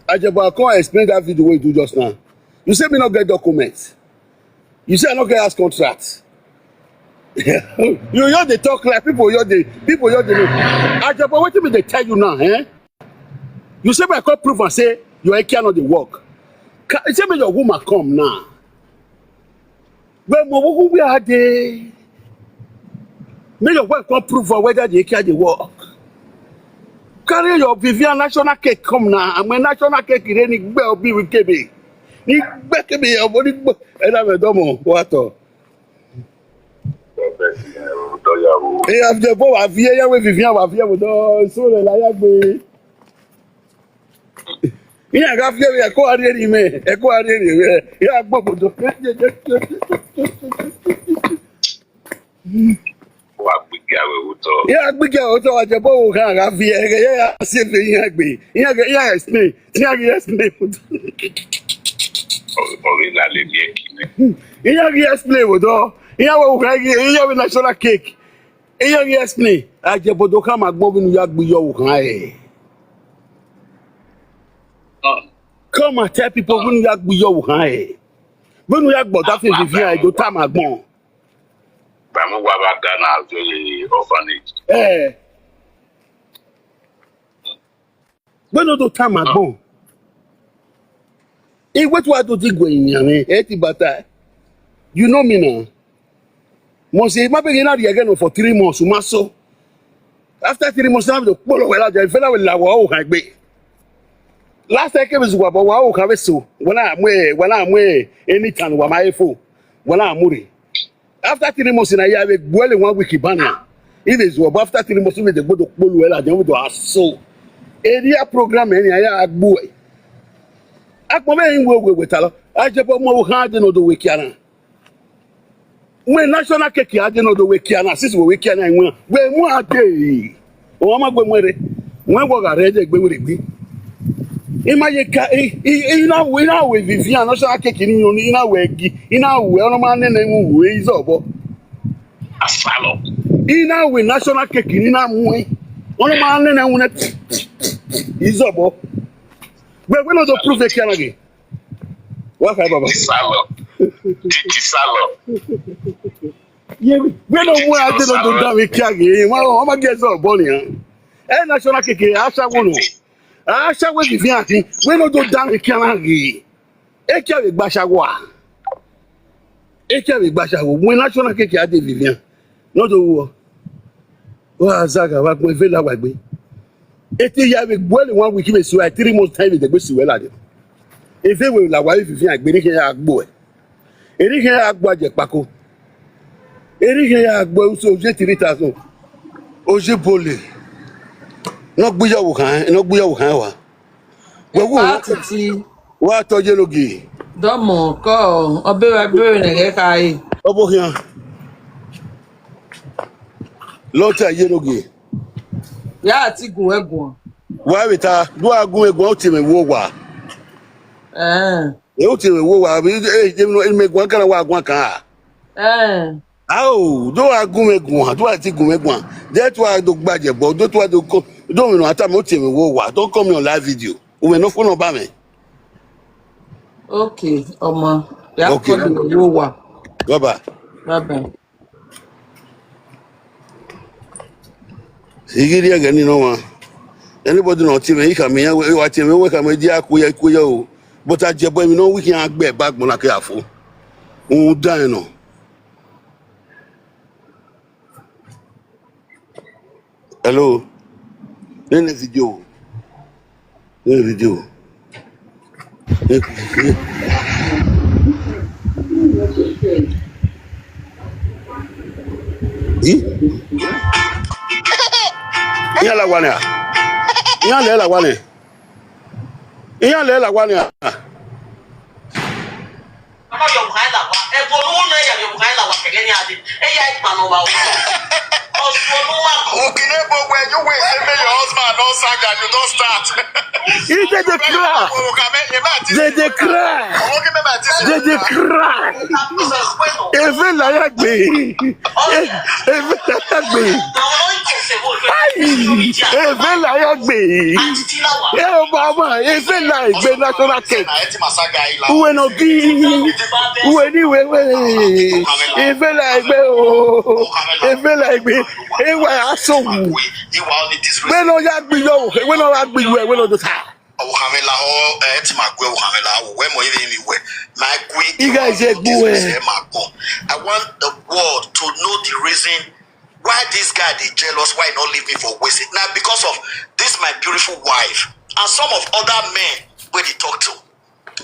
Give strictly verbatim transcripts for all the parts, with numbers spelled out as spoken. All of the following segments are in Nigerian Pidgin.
Ajebo, I come explain that video wey you do just now. You say me no get documents. You say I no get house contract. You just dey talk like people just dey, people just dey know. Ajebo, wetin me dey tell you now, eh? You say me I come prove am say your ekia no dey work. Ka- You say me your woman come now. Well, mo wo where I dey. Make your wife come prove for whether the ekia dey work. Carry your Vivian national cake come now. I'm a national cake. Ire ni gbe obi wi kebe. Ni gbe kebe obo ni gbe. Ẹ dá mi dọ́mọ̀, wá tọ̀. Ẹ yà fi jẹ bọ́ wà fi ẹ yà wé Vivian wà fi ẹ wò dọ́ sóò rẹ̀ láyà gbé. Ìyá ká fi ẹ kó àrí èrì mẹ́ ẹ kó àrí èrì mẹ́ ẹ yà gbọ́ kò tó. Wa gbígbé àwẹ̀ òótọ́. Ìyá gbígbé àwẹ̀ òótọ́ wa jẹ bọ́ wò ká ká fi ẹ yà yà ṣe fi ìyá gbé ìyá gbé ìyá explain ìyá gbé explain. Ọ̀rẹ́ lálẹ́ ní ẹ̀kí mẹ́. Ìyá gbé explain wò dọ́ ìyá wò ká ìyá wé national cake. Ìyá gbé explain. Àjẹbọ̀dọ̀ ká máa gbọ́ bínú yá gbé yọ wò ká ẹ̀. Come and tell people bínú yá gbé yọ wò ká ẹ̀. Bínú yá gbọ̀dá fi fìfì ẹ̀ tó tá máa gbọ̀n. Gbàmú wa bá Ghana àjọ orphanage. Ẹ̀. Bínú tó tá máa gbọ̀n. Ìwé tó wà tó ti gbọ̀ èèyàn rẹ̀ ẹ̀ ti bàtà. You know me now. Mo say, my baby, not again for three months, you must so. After three months, I have to pull away like that. Fella will la wa o kan gbe. Last time came is wa wa o kan so. When I am where, when I am where, anytime wa my phone. When I am muri. After three months, in a year, we go only one week banana. It is what after three months, we dey go to pull away like that. We do so. Area program any aya agbo. Akpo me in we we we talo. Ajebo mo ha de no do we kiana. When national cake ya de no do we kiana, sis we we kiana we. We mu ade. O ma gbe mwere. When we ga re je gbe were gbe. Ima ye ka i i i na we na we Vivian national cake ni yo ni na we gi. Ina we ono ma ne ne mu we izobo. Asalo. Ina we national cake ni na mu. Ono ma ne ne mu ne izobo. We we no do prove e kiana ge. Wa ka baba. Salon. Titi salon. Ye, we no more ade no do da we kia ge. Wa o ma ge so bo ni an. E national cake a sha wo no. A sha we bi fi an. We no do da we kia na ge. E kia we gba sha wa. E kia we gba sha wo. We national cake a de Vivian. No do wo. Wa zaga wa gbe fe la wa gbe. Eti ya we gbo le one week me so three months time de gbe si we la de. Efe we la wa Vivian gbe ni ke agbo e. Eri ke agbo aje pako. Eri ke agbo so je three thousand. Oje bole. No gbiyawo kan, no gbiyawo kan wa. We wo. Atiti. Wa to je logi. Domo ko obe wa be ne ke kai. Obo kian. Lo ta je logi. Ya ati gun egun. Wa we ta, do agun egun o ti me wo wa. Eh. E o ti me wo wa, bi e je no me gun kan wa gun kan. Eh. Ao, do agun egun, do ati gun egun. De to a do gbaje bo, do to a do ko, do mi no ata me o ti me wo wa. Don't call me on live video. O me no phone number me. Okay, ọmọ. Ya Okay. Call me wo wa. Bye bye. Bye bye. Igiri ya gani no wa. Anybody no ti me ka me ya we wa ti me we ka me di aku ya ku ya o. But a je boy mi no we ki an gbe bag mo la ke afo. Un da no. Hello. Nene video. Nene video. Ih? Iya la wane. Iya le la wane. Iya le la wane. Ama yɔ bukan la wa. Ebo nu na ya yɔ bukan la wa kɛkɛ ni ade. E ya ikpa no wa o. Osu nu ma. Okine bo we you wait say make your husband don saga you don start. He dey dey cry. Dey dey cry. Dey dey cry. Efe la ya gbe. Efe la ya gbe. Ayi, efe la ya gbe. E o baba, efe la egbe national cake. Uwe no gi. Uwe ni wewe. Efe la egbe o. Efe la egbe. Ewa asowu. Ewe no ya gbiyo. Ewe no ya gbiyo. Ewe no do sa. Ohamela ho, eh, ti ma gwe ohamela ho, we mo ile mi we. My queen, you guys are good. I want the world to know the reason why this guy dey jealous, why he not leave me for wasted. Now because of this my beautiful wife and some of other men wey dey talk to,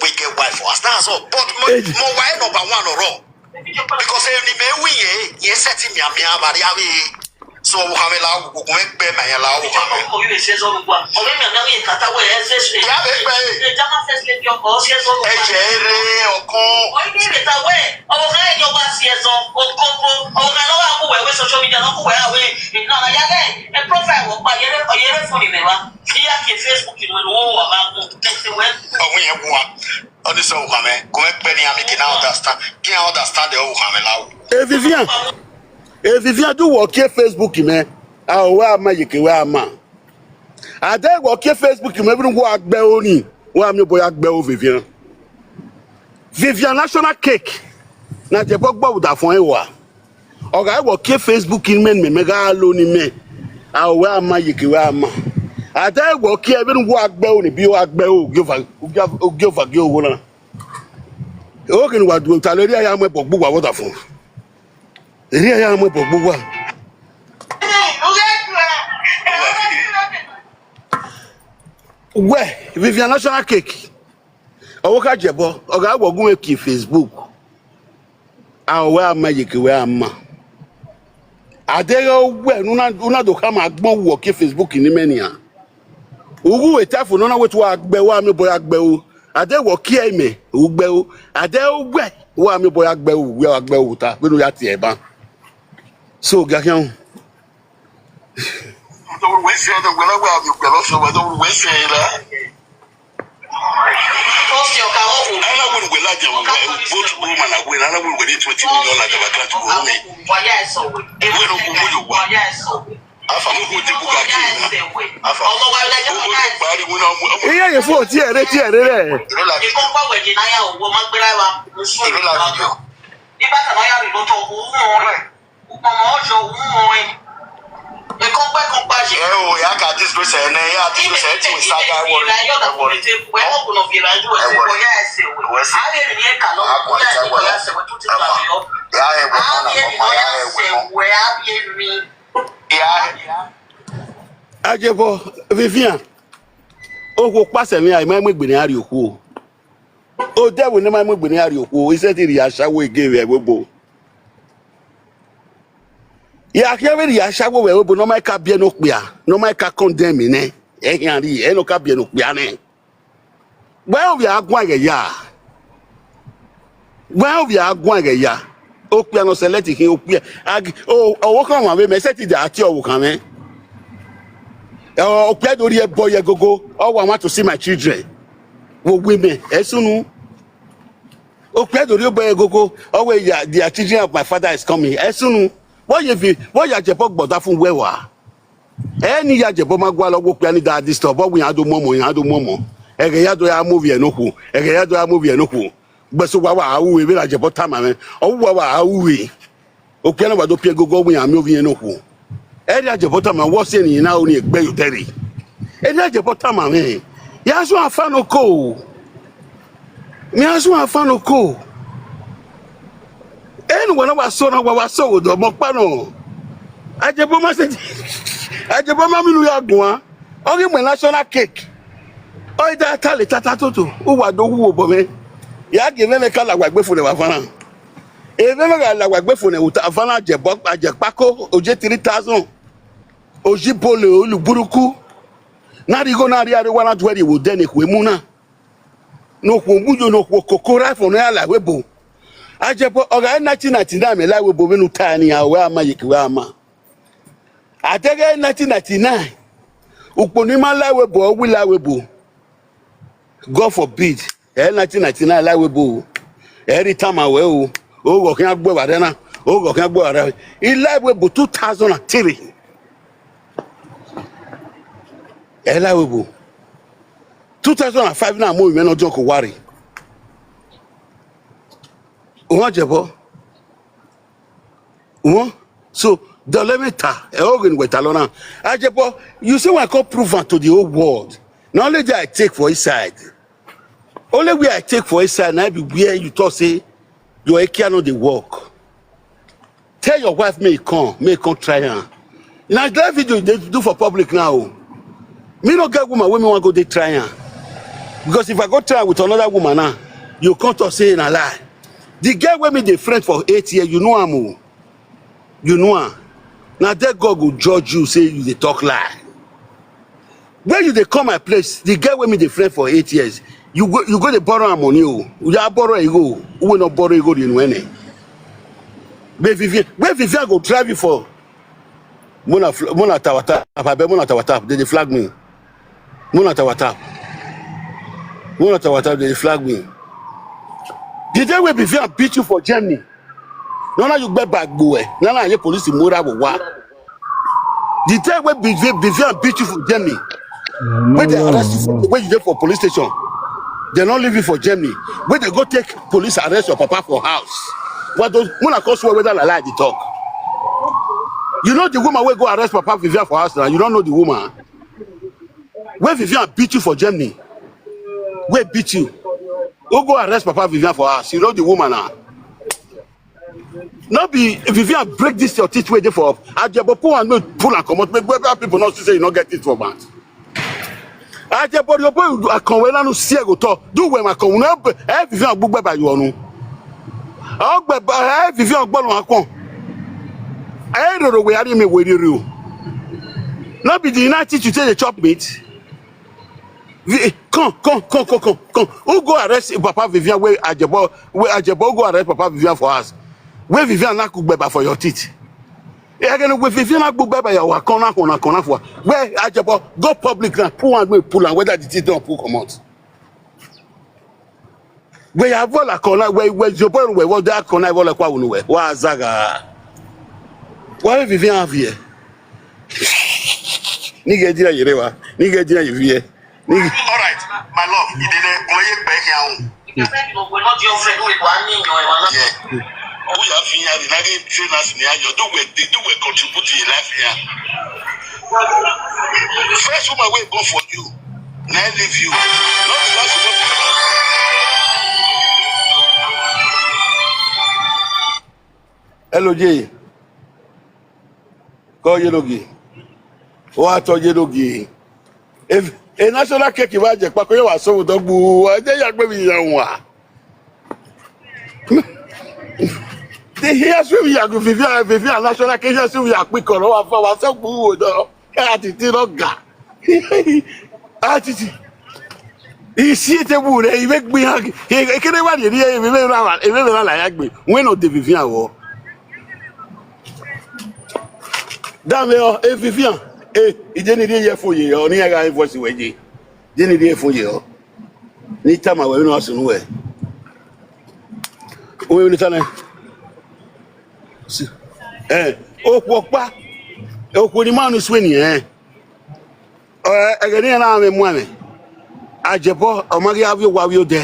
we get wife for us. That's all. But mo, mo why number one or wrong? Because if the men we ye, ye set him ya me abari awe. So we have a law, we go make pay my law. We have a pay. Ya be pay. E jere okun. Ọwọ́ yẹn bu wa. Ọdún sọ wùkàmẹ́, kò mẹ́ pẹ́ ní àmì kì náà understand, kì náà understand ẹ̀ wùkàmẹ́ láwù. Evivian, Evivian do work here Facebook, man. Ah, where am I? Where am I? I dey work here Facebook, man. Even go agbe oni. Where am I? Boy agbe o Vivian. Vivian national cake. Na je gbogbo da fún ẹ wá. Oga, I work here Facebook in men me mega alone in me. Ah, where am I? Where am I? I dey work here even go agbe oni bi o agbe o give give give give na. O kini wa du ta le ri aya mo gbogbo wa water fún. Ri aya mo gbogbo wa. Where Vivian national cake. Owo ka jebo, oga wo gun ki Facebook. A we ama yeke we ama. Adere we nuna nuna do kama agbon wo ki Facebook ni menia. Ugu we tafu nona we tu agbe wa mi boy agbe o. Ade wo ki e me ugbe o. Ade we wa mi boy agbe o we agbe o ta. We no ya ti e ba. So ga kan. Don't we say that we na we have you pẹ̀lú so we don't we say that. Ala wo we la je wo both woman na we ala wo we ni twenty million la jaba ka tu wo me. We no ko mu yo wa. Afa mo ko ti buga ki. Afa. Mo ko ti bari wo na mo. Iye ye fo ti ere ti ere re. Iro la video. Iro la video. Ọmọ ọjọ́ òun mọ̀ ẹ́. Nǹkan pẹ́ kan pa ṣe. Ẹ o, ìyá ka disgrace ẹ̀ náà, ìyá disgrace ẹ̀ tí ò sága ẹ̀ wọ̀rọ̀. Ìlà yóò dàpọ̀ lè ṣe wẹ́ ọkùnrin ọ̀fìn ìlàjú ẹ̀ ṣe wọ́n yá ẹsẹ̀ wẹ́. Àárẹ̀ mi ní ẹ̀ka lọ́wọ́, ó yà ní ìkọ̀yà ẹsẹ̀ wẹ́ tó ti gbà mí ọ́. Ìyá ẹ̀ wẹ̀ mọ́ nà kọ́kọ́, ìyá ẹ̀ wẹ̀ mọ́. Àárẹ̀ mi. Ìyá. Ajebo, Vivian. O ko pase mi ai mai mo gbe ni ari oku. O de we ni mai mo gbe ni ari oku. Ise ti ri aṣáwó ege we gbogbo. Ya ke we ri aṣáwó we gbogbo no mai ka bi e no pia. No mai ka condemn ne. E yan ri e no ka bi e no pia ne. Gbe o bi agun age ya. Gbe o bi agun age ya. O pia no select hin o pia. Ag o o kan wa we me se ti da ati o kan me. O pia do ri e boy e gogo. O wa want to see my children. Wo women. Esunu. O pia do ri e boy e gogo. O we ya their children of my father is coming. Esunu. What you be? What you je pok boda fun we wa? Eni ya jebo ma gwa lo wo pe ani da disturb, bo wi ado momo, ya do momo. Ege ya do ya move ye no ku. Ege ya do ya move ye no ku. Gbeso wa wa awu we la jebo tama me. O wa wa awu we. O pe na wa do pe gogo wi ami ovi ye no ku. Eri ajebo tama wo se ni na oni egbe yo teri. Eri ajebo tama me. Ya so afa no ko. Mi asu afan oko. Enu wana waso na wawaso wodo mo pa no. Ajebo ma se. Ajebo ma mi lu ya gun a. Ori mo national cake. Oi da ta le tata toto. U wa do wu obo me. Ya ge me me kala wa gbe fun le wa fana. E me me kala wa gbe fun le uta fana ajebo ajepako oje three thousand. Oji bole oluburuku. Na ri go na ri are wana dueri wo dene ku emu na. No kwo mujo no kwo kokora fo no ya la webo. Ajebo oga nineteen ninety-nine me la webo menu tani ya we ama yiki we ama. Atege nineteen ninety-nine. Upo ni ma la webo, wi la webo. God forbid. Eh nineteen ninety-nine la webo. Every time I we o. Ogo kí wọ́n gbé wà rẹ náà. Ogo kí wọ́n gbé wà rẹ. Ilé ìwé bò two thousand and three. Ilé ìwé bò two thousand and five náà mo ìmẹ́nà ọjọ́ kò wá rè. Wọ́n jẹ̀bọ́. Wọ́n so dọ̀lẹ́mẹ̀ta ẹ̀ ó rìn wẹ̀ta lọ́nà. Àjẹbọ́, you say I come prove am to the whole world. Na only day I take for inside. Only way I take for inside na be where you talk say your ekia no dey work. Tell your wife make e come, make e come try am. Na that video you dey do for public now o. Me no get woman wey me wan go dey try am. Because if I go try am with another woman now, you come talk say na lie. The girl wey me dey friend for eight years, you know am o. You know am. Na there God go judge you say you dey talk lie. When you dey come my place, the girl wey me dey friend for eight years, you go you go dey borrow am money o. You dey borrow ego. Who wey no borrow ego dey know any. Where Vivian, where Vivian go drive you for? Mona fl- Mona Tawata, abeg Mona Tawata, they dey flag me. Mona Tawata, Mona Tawata, they dey flag me. The day wey Vivian beat you for Germany, no na you gbẹ bagbo ẹ, no na ye police mura wo wa. The day wey Vivian, Vivian beat you for Germany, when they arrest you for, when you dey for police station, they no leave you for Germany. When they go take police arrest your papa for house. What those Mona come swear whether na lie dey talk. You know the woman wey go arrest papa Vivian for house now. You don't know the woman. When Vivian beat you for Germany, wey beat you, who go arrest papa Vivian for house? You know the woman now. No be Vivian break this your teeth wey dey for Ajebo pull am, make pull am comot, make other people no see say you no get teeth for mouth. Ajebo your boy Akanwe lanu see go talk. Do well Akanwe no be eh Vivian gbugbe by you onu. Ogbe ba eh Vivian gbonu akon. Eh roro we ari me we riri o. No be the United you take dey chop meat. Vi- Come, come, come, come, come, come. Who go arrest Papa Vivian? Where Ajebo, where Ajebo go arrest Papa Vivian for us? Where Vivian na cook beba for your teeth? Yeah, again, where Vivian na cook beba, ya wa corner, corner, corner for. Where Ajebo go public now, pull and we pull and whether the teeth don't pull come out. Where you have all a corner, where where your boy where what that corner, where like what we know where. Wa zaga. Why Vivian have here? Nigga, did I hear? Nigga, did I hear? All right, my love, you didn't go here back here. Yeah. Who you have here? The nigga train us near you. Do we do we contribute to your life here? First woman will go for you. Now leave you. Not the last woman. L O J. Call Yelogi. What to Yelogi? If a national cake you want, Jack Paco, you are so dog boo. I tell you, maybe you don't want. The here so we are good. Vivian, Vivian, national cake, so we are quick on our for ourselves boo. Atiti no ga. Atiti. He see table there, he make me hug. He he can't even hear him, he make me laugh, he make me laugh like me. When no dey Vivian wo. Dame o, e Vivian. E, e je ni dey here for you, o ni aga voice we je. Je ni dey for you. Ni tama we no asu we. O we ni tana. Si. Eh, o po pa. O ko ni manu swe ni eh. Eh, ege ni na me mo me. Ajebo, o ma gi avio wa avio de.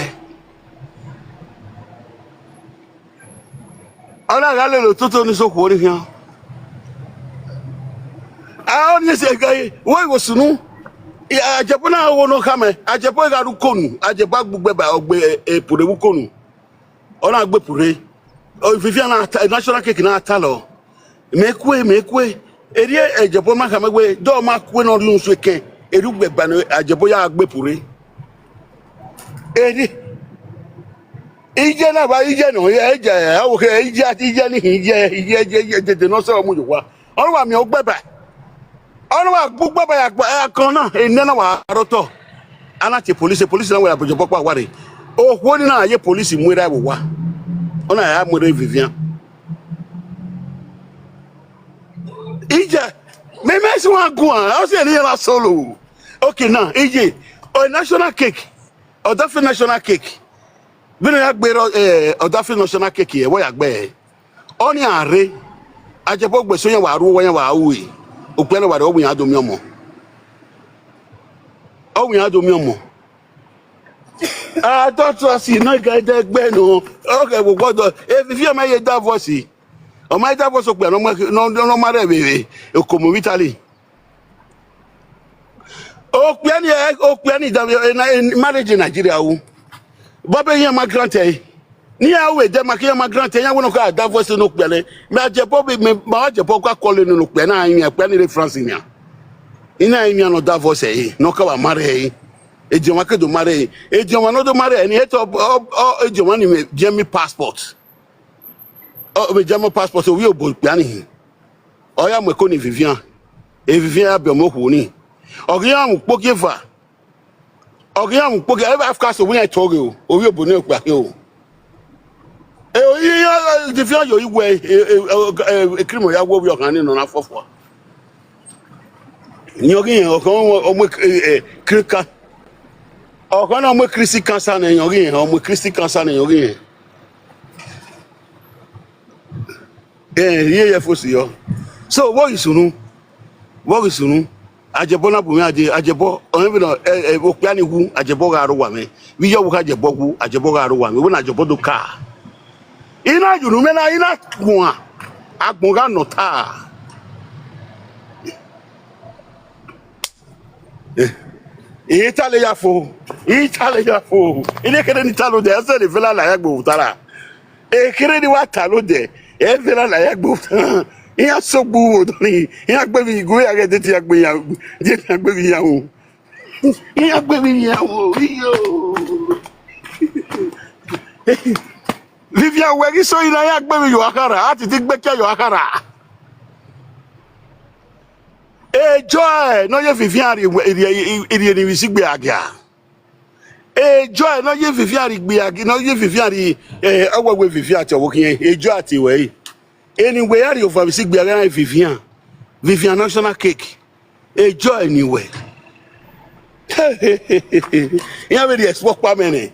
Ala ga le lo toto ni so ko ni hian. A o ni se ga yi, wo wo sunu. Ajebo na wo no kame. Ajebo ga ru konu. Ajebo gbugbe ba ogbe e pure wu konu. Ona gbe pure. O Vivian na national cake na talo. Mekwe, mekwe. Eri Ajebo ma kame we do ma kwe no ri unsu eke. Eri gbe ba no Ajebo ya gbe pure. Eri. Ije na ba ije no ye ije ya o ke ije ati ije ni ije ije ije ije de no so mu yo wa. Onu wa mi o gbe ba. Onu wa gbugbo ba ya gba ya kan na ene na wa roto. Ana ti police police na wa ya bojo popo aware. O wo ni na ye police mu era wo wa. Ona ya mu re Vivian. Ije me me si wa gun an o se ni la solo. Okay now, ije o national cake. O da fe national cake. Bino ya gbero, eh, Odafe national cake ye, wo ya gbe. Oni are, ajepo gbe so yen wa ru, wo yen wa wi. Okpe na wa ro wi ado mi omo. O wi ado mi omo. Ah, don't trust you, no get that gbe no. Okay, we go do. If you ma ye that voice, o ma that voice okpe no ma, no, no, no ma re we we. O komo Italy. Okpe ni, eh, okpe ni da, eh, na, eh, marriage in Nigeria o. Babe yen ma grant e. Ni a we de ma ke yen ma grant e, ya wo no ka da voice no kpe le. Me ajepo bi, me ma ajepo ka call no kpe na yen kpe ni le France ni a. Ina yen no da voice e, no ka wa marry e. E je wa ke do marry e. E je wa no do marry e, ni e to, o, o, e je wa ni me, je mi passport. O, me je mi passport, o wi o bo kpe ni. O ya mo ko ni Vivian. E Vivian ya be mo ku ni. O ya mo po ke fa. O ya mo po ke, e ba afka so wi ya to ge o. O wi o bo ni kpe o. E o yi ya, Vivian yo iwe, e, e, e, e, e, krimo ya wo wi o kan ni no na fofo. Nyogi yen, o kan o mo, e, e, krika. O kan o mo Christy cancer na nyogi yen, o mo Christy cancer na nyogi yen. Eh, ye ye fosi yo. So, what is unu? What is unu? Ajebo na bumi aje, ajebo, o yen bi no, eh, eh, okpe ani wu, ajebo ga ro wa me. Wi yo wu ka ajebo wu, ajebo ga ro wa me. Wo na ajebo do ka. Ina yunu me na ina kwa. Agbon ga no ta. Eh. Itale ya fo. Itale ya fo. Ile kere ni talo de, ese de vela la ya gbo utara. E kere ni wa talo de. E vela la ya gbo utara. Iya so gbu o do ni. Iya gbe mi go ya ge de ti ya gbe ya. De ti ya gbe mi ya o. Iya gbe mi ya o. Iyo. Vivian wegi so ina ya gbe mi yo akara. Ati ti gbe ke yo akara. E joy no ye Vivian ri, ri, ri, ri, ri, ri, sigbe agia. E joy no ye Vivian ri gbe agi, no ye Vivian ri, eh, awa we Vivian ti owo kiyen. E joy ati we. Anyway, ari over sigbe agia Vivian. Vivian national cake. E joy anyway. Iya be di expo pa mene.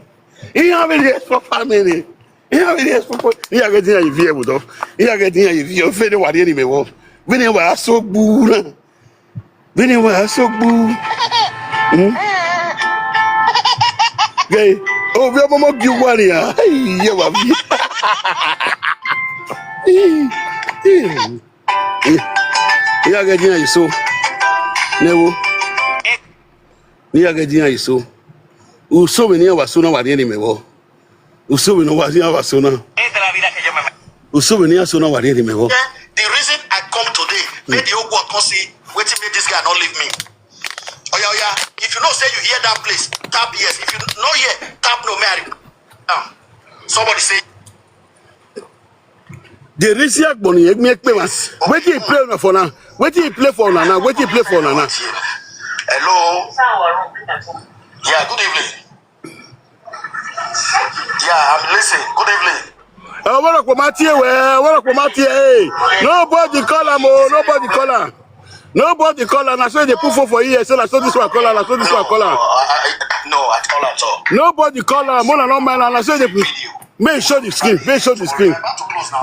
Iya be di expo pa mene. Iya be di expo pa. Iya ge din ya ye vie budo. Iya ge din ya ye vie. O fe de wa de ni me wo. Bi ni wa so gbu na. Bi ni wa so gbu. Hmm? Ge, o bi omo mo gi wa ni ya. Ai, ye wa bi. Iya ge din ya so. Ne wo. Ni ya ge din ya so. U so me ni wa so na wa de ni me wo. U so me no wa ni wa so na. U so me ni ya so na wa de ni me wo. The reason I come today, make the whole world come see wetin make this guy not leave me. Oya, oya, if you know say you hear that place, tap yes. If you no hear, tap no. Me I re-, ah, somebody say. The reason agbon ye mi pe mas. Wetin he play una for now? Wetin he play for una now? Wetin he play for una now? Hello. Yeah, good evening. Yeah, I'm listening. Good evening. Eh, what up, Mati? Eh, what up, Mati? Hey, nobody call am o. Nobody call am. Nobody call am. Na so they put phone for here. Say na so this one call am. Na so this one call am. No, I, I, no, at all, at all. Nobody call am. Una no mind am. Na so they put. Video. Make show the screen. Make show the screen.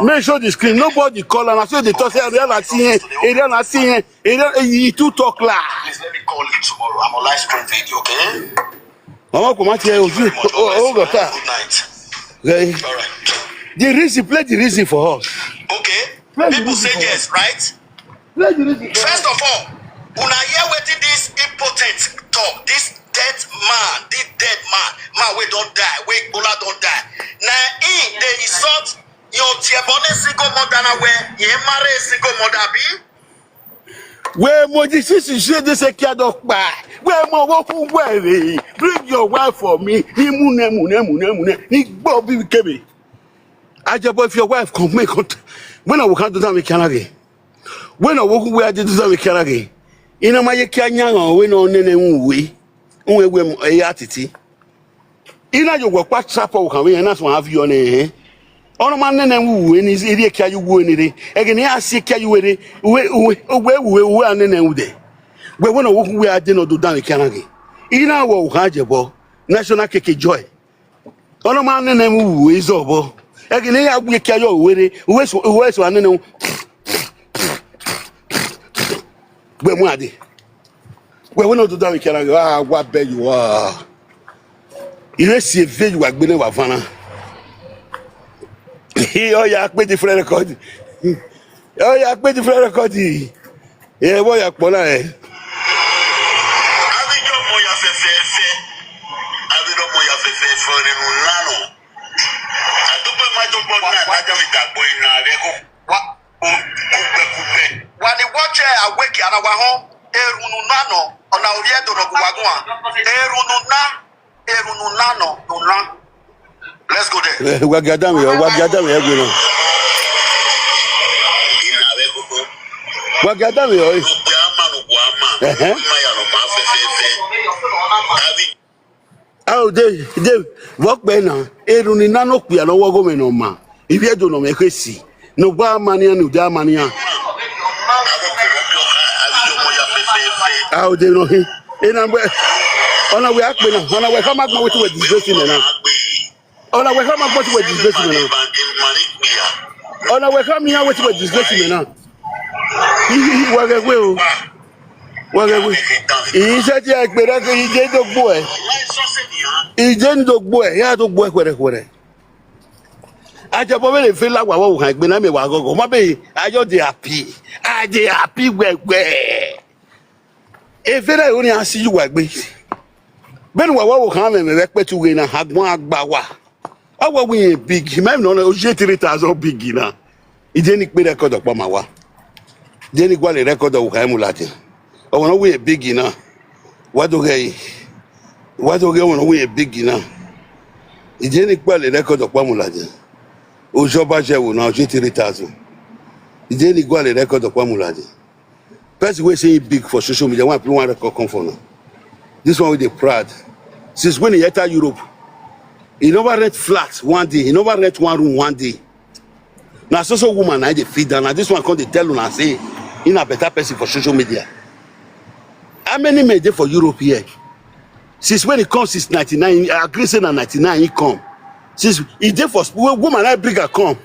Make show the screen. Nobody call am. Na so they talk say Ariana see him. Ariana see him. Ariana, he too talk la. Please let me call you tomorrow. I'm on live stream video, okay? Mama, come out here. Thank you very much. Oh, oh, oh, God. Good night. Okay. All right. The reason, play the reason for us. Okay. Play the reason for us. People say yes, right? Play the reason for us. First of all, una hear wetin this impotent talk, this dead man, this dead man, man wey don die, wey Igbola don die. Na him dey insult your Tiebone single mother na where he marry a single mother, abi? We mo di sisi se de se kia do pa. We mo wo ku we re. Bring your wife for me. Ni mu ne mu ne mu ne mu ne. Ni gbo bi kebe. Ajebo, if your wife come, make come. When I will come to them, we can again. When I walk where I did to them, we can again. Ina ma ye kia nya ran, we no ne ne wu we. Unwe we mo e ya titi. Ina yo wo pa trap o kan we na so have you on eh. Ono ma ne ne wu we ni ri kia yu wu ni re. E ge ni a si kia yu we re. We we we we we a ne ne wu de. We we no wo we a de no do dan kia na ge. Ina wo kan je bo. National cake joy. Ono ma nene mu wo izo bo. Egi ne ya gbe kia yo were. Uwe so, uwe so anene mu. Gbe mu ade. Gbe we no do da we kira. Ah, wa be you are. Ire si eve you agbe ne wa vana. He o ya pe different record. O ya pe different record. Ye wo ya po na e. Abijo mo ya fe fe fe. Abijo mo ya fe fe fe ni nu nano. Adupe ma to po na na ja mi ta po ina re ko. Wa o kupe kupe. Wa ni wo che awake ara wa ho. Erunu nano. Ona ori edo no ku wa gun a. Erunu na. Erunu nano. Nuna. Let's go there. Eh, wa ga da mi o, wa ga da mi e gbe na. Ina re ko. Wa ga da mi o. Lu pe ama lu ko ama. Ehe. Ma ya lo ma fe fe fe. Abi A o de, de, wo pe na, eru ni nano kpia no wo go me no ma. Ibi edo no me kesi. No gba mania, no da mania. A o de no he. E na mbe. Ona we akpe na, ona we ka magma wetin we disgrace me na. Ona we ka magma wetin we disgrace me na. Ona we ka mi ya wetin we disgrace me na. Wa ga gbe o. Wa ga gbe. Ise ti a gbe ra ke ije to gbo e. Ije ni to gbo e, ya to gbo e kwere kwere. Aja bo be le fe la wa wo kan gbe na me wa gogo. Ma be, I just dey happy. I dey happy gbe gbe. E fe na o ni a si ju wa gbe. Be ni wa wo kan me me pe tu we na agbon agba wa. Awa we big. Me no no je three thousand big na. Ije ni pe record opo ma wa. Ije ni gwa le record o ka mu lati. O won we big na. Wa do ge. Wa do ge won we big na. Ije ni gwa le record opo mu lati. O jo ba je wo na je three thousand. Ije ni gwa le record opo mu lati. Person wey say he big for social media, one people one record come for now. This one with the pride. Since when he enter Europe, he never rent flat one day. He never rent one room one day. Now so so woman I dey feed down. Now this one come dey tell una say he na better person for social media. How many men dey for Europe here? Since when he come since ninety-nine, I agree say na ninety-nine he come. Since he dey for Sp-, wo-, woman I bring her come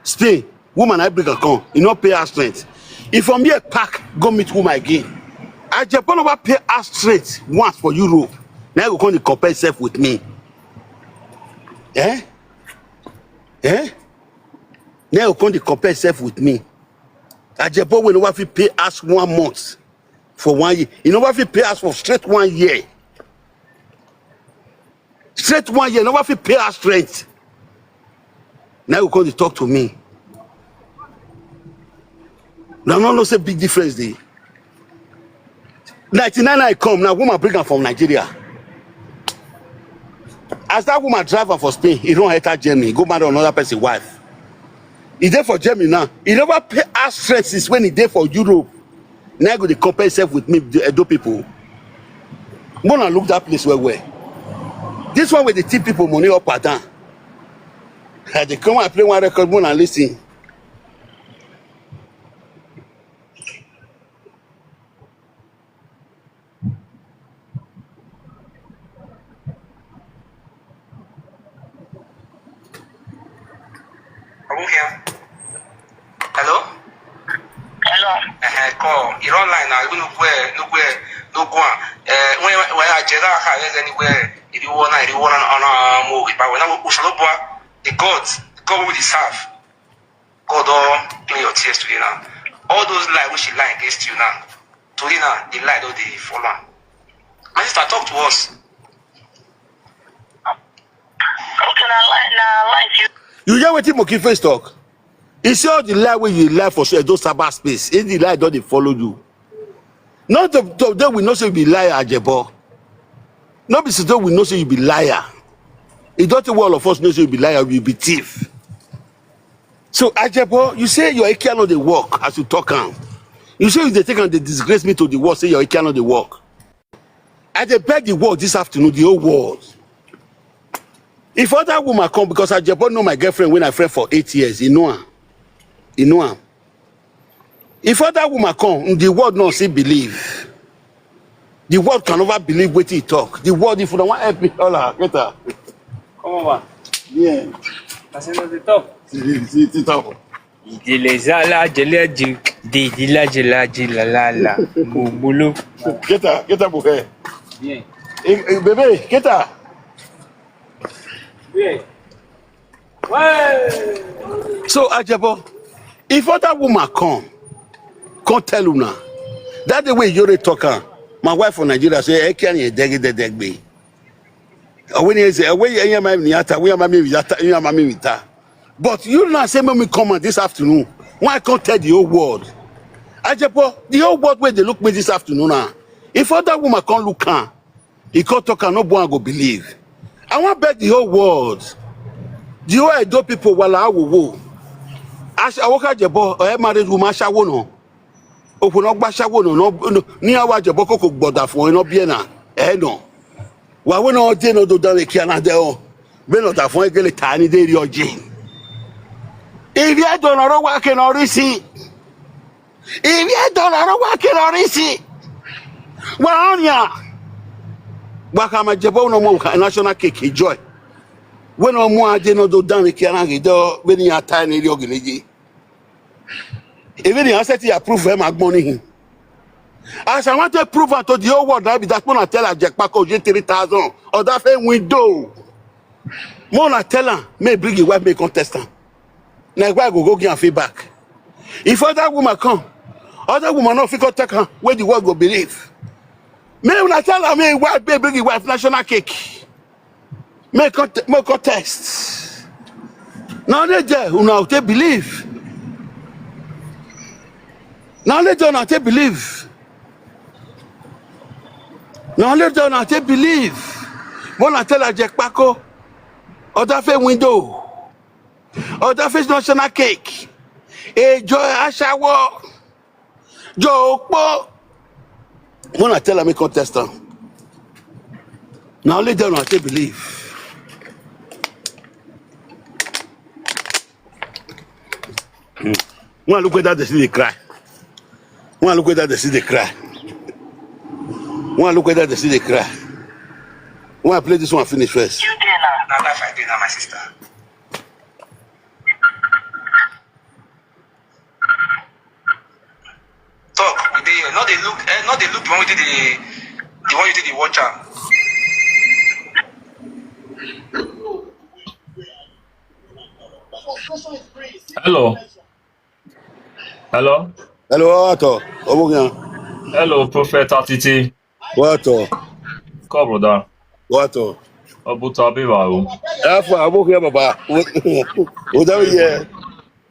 Spain, woman I bring her come. He no pay house rent. He from here pack go meet woman again. Ajepo never pay house rent once for Europe. Now he go come dey compare himself with me. Eh? Eh? Now he go come dey compare himself with me. Ajepo wey never fit pay house one month for one year. He never fit pay house for straight one year. Straight one year, never fit pay house rent. Now you come dey talk to me. Now no no say big difference dey. Ninety-nine I come, now woman bring am from Nigeria. As that woman drive am for Spain, he don enter Germany, go marry another person wife. He dey for Germany now. He never pay house rent since when he dey for Europe. Now he go dey compare himself with me, the Edo people. Mona look that place well well. This one with the thief people money up and down. I dey come and play one record, Mona listen. Are we here? Hello? Hello. Eh, eh, call. You don't line now. You no go, no go, no go. Eh, when, when I check out, I get anywhere. If you wanna, if you wanna, on a movie, but when we shall go, the God, the God will serve. God don clean your tears today now. All those lie which he lie against you now, today now, the lie don dey fall am. My sister, talk to us. Okay, na lie, na lie you. You hear wetin Moki Face talk? He say all the lie wey you lie for Edo cyber space, if the lie don dey follow you. Not to, today we know say you be liar, Ajebo. No be today we know say you be liar. E don tey wey all of us know say you be liar, you be thief. So Ajebo, you say your Ikea no dey work as you talk am. You say you dey take am dey disgrace me to the world, say your Ikea no dey work. I dey beg the world this afternoon, the whole world. If other woman come, because Ajebo know my girlfriend when I friend for eight years, he know am. He know am. If other woman come, the world no still believe. The world can never believe wetin he talk. The world, if una wan help me, holla, get her. Come over. Yeah. As in the top. It's, it's, it's top. Jele zala, jele ji, di, di la, jela, ji, la, la, la. Bubulu. Get up, get up, okay. Yeah. Hey, hey, baby, get up. Yeah. Why? So, Ajebo, if other woman come, come tell una, that the way you dey talk am, my wife for Nigeria say, "Eh, can you deg, deg, deg, be?" When you say, "When you hear my niata, when you hear my niata, you hear my niata." But you now say, "Make me come out this afternoon." Why can't tell the whole world? Ajebo, the whole world where they look me this afternoon now. If other woman come look am, he come talk am, no one go believe. I wan beg the whole world, the whole Edo people, wala awowo. As Awoka Ajebo, or a married woman, ashawo no. Open up ashawo no, no, no. Ni awa Ajebo koko gboda fun, no be na. Eh, no. Wa we no dey no do dan le kia na de o. Be no da fun egele ta ni de ri oje. Ibi edo no ro wa ke no ri si. Ibi edo no ro wa ke no ri si. Wa onya. Wa ka ma Ajebo no mo ka national cake joy. We no mo ade no do dan le kia na ge do, be ni ata ni ri ogeleje. Even the answer to your proof, eh, my money. As I want to prove am to the whole world, that be that when I tell Ajekpako, you three thousand, or that fame window. More I tell am, may bring your wife, may contest am. Na why I go go give am feedback. If other woman come, other woman no fit come take am, where the world go believe. May una tell am, may wife, may bring your wife national cake. Make a, make a test. Now they there, una take believe. Now they there, una take believe. Now they there, una take believe. When I tell Ajekpako, other face window, other face national cake, enjoy ashawo, jopo. When I tell am, make contest am. Now only then I take believe. Hmm. When I look at that, they see they cry. When I look at that, they see they cry. When I look at that, they see they cry. When I play this one, finish first. You there now? Now that I dey now, my sister. Talk, we dey here. No dey look, eh, no dey look the one wey dey the, the one you dey dey watch am. Hello. Hello. Hello, what? Obogian. Hello, Prophet Atiti. What? Come, brother. What? Obuta Biba o. Alpha, Obogian, Baba. What are we here?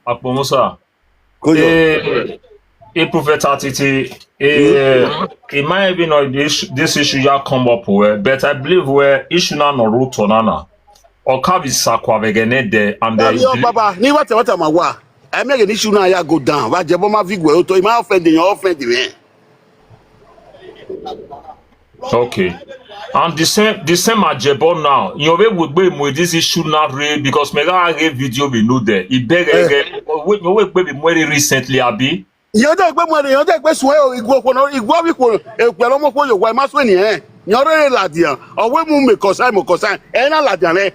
Akpo Musa. Kojo. Eh, eh, Prophet Atiti, eh, it might be not this, this issue ya come up well, but I believe where issue na no root on ana. Or kabi sakwa vegene de and Abi o, Baba, ni wata wata ma wa. I make an issue now, ya go down. Wa Ajebo ma vigwe oto, ma offend you, offend me. Okay. And the same, the same Ajebo now. You be with me with this issue now, re, because me ga get video we know there. He beg Eh. again. We, we, we be very recently, Abi. Yo de gbe mo de, yo de gbe suwe o, igwo ko no, igwo bi ko, e pe lo mo ko yo wa ma suwe ni eh. Yo re la dia. O we mu me kosa, mo kosa. E na la dia ne.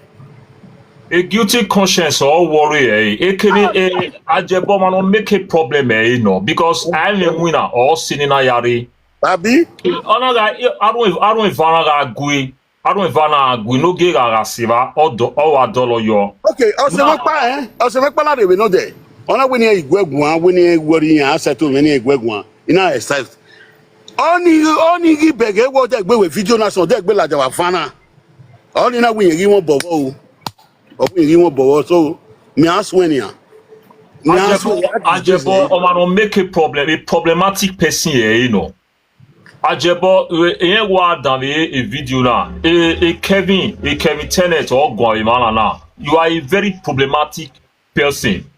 A guilty conscience or worry, eh? Ekene, eh, Ajebo man no make a problem, eh, you know, because I am a winner or sinning a yari. Abi? Onaga, I don't, I don't even gui. I don't even gui. No ge ga siva or do or wa dolo yo. Okay, o se Now- me pa eh. O se me pa la de we no de. Ona we ni igwe gun, we ni worry ya settle we ni igwe gun. Ina exercise. Oni, oni gi bege wo de gbe we video na so de gbe la jawa fana. Oni na we yin gi won bobo o. O we yin gi won bobo so. Me ask when ya. Me ask Ajebo, when ya. Ajebo, Oma no make a problem, a problematic person here, you know. Ajebo, eh, eh, wa dan a, a video na. A, a Kevin, a Kevin Tenet or Gwari man na. You are a very problematic person.